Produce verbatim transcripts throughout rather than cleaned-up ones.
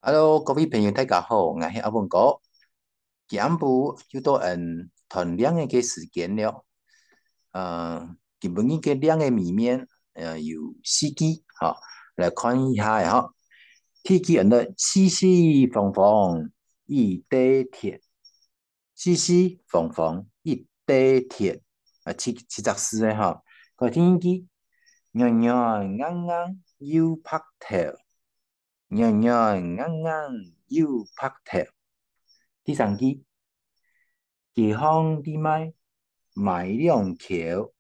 Hello，各位朋友，大家好，𠊎係阿文哥。今暗晡又到𫣆揣令仔个時間了。呃，今晡日个令仔裡面，呃，有四句，吼，來看一下仔吼。第一句安到四四方方一垤田，四四方方一垤田，啊，七，七隻字个吼。過第二句，軟軟硬硬又白頭，軟軟硬硬又白頭。第三句，街項在賣，買兩箍，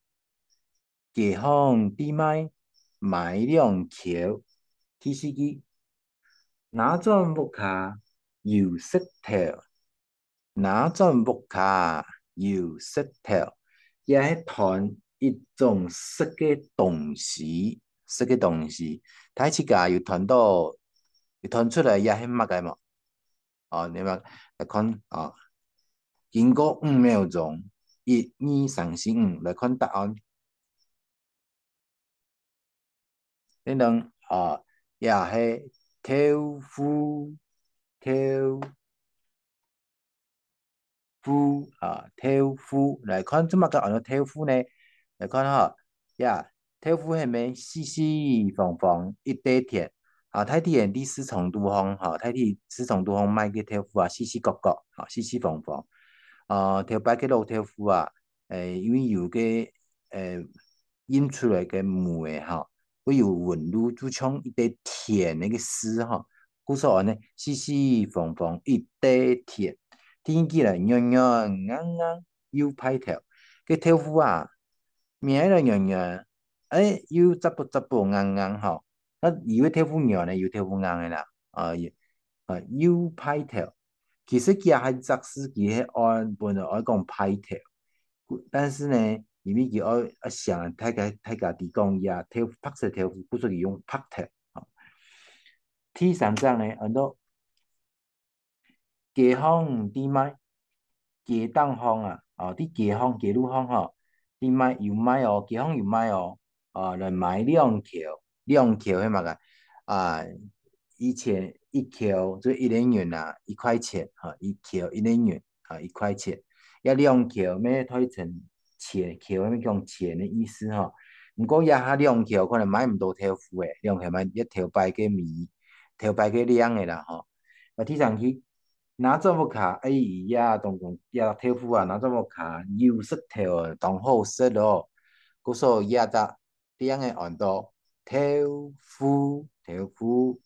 街項在賣，買兩箍。第四句，拿轉屋下又食頭，拿轉屋下又食頭，也係揣一種食个東西，食个東西。大自家有揣到，有揣出來也係麼个無？哦，你們來看啊，經過五秒鐘，一、二、三、四、五，來看答案。等等啊，也係豆腐，豆腐啊，豆腐。來看做麼个安到豆腐呢？來看哈，呀，豆腐係毋係四四方方一垤田？啊，大體係在市場肚項，哈，大體市場肚項賣个豆腐啊，四四角角，哈，四四方方。啊，頭擺个老豆腐啊，誒，因為有个，誒，印出來个模仔，哈，會有紋路，就像一垤田个意思，哈。故所安到四四方方一垤田。第二句來，軟軟硬硬又派頭。个豆腐啊， 面來軟軟，誒，又扎啵扎啵硬硬吼。該有个豆腐軟呢，有豆腐硬个啦，啊，又，啊，又派頭。其實佢還隻字佢係愛，本來愛講派頭，但是呢，因為佢愛，愛想大家，大家知講，佢啊，豆，白色豆腐，故所佢用白頭，吼。第三隻呢，安到 街項在賣，街頂項啊，哦，在街項，街路項吼，在賣，有賣哦，街項有賣哦，啊，來買兩箍，兩箍係麼个？啊，以前一箍就一個銀啊，一塊錢，哈，一箍一個銀，啊，一塊錢。這兩箍乜代成錢，箍乜講錢个意思吼。毋過這下兩箍可能買毋到豆腐誒，兩箍買一頭擺个米，頭擺个量个啦吼。 啊，第三句，拿轉屋下，哎呀，當講，這豆腐啊，拿轉屋下，又食頭，當好食咯。故所這隻令仔安到豆腐，豆腐，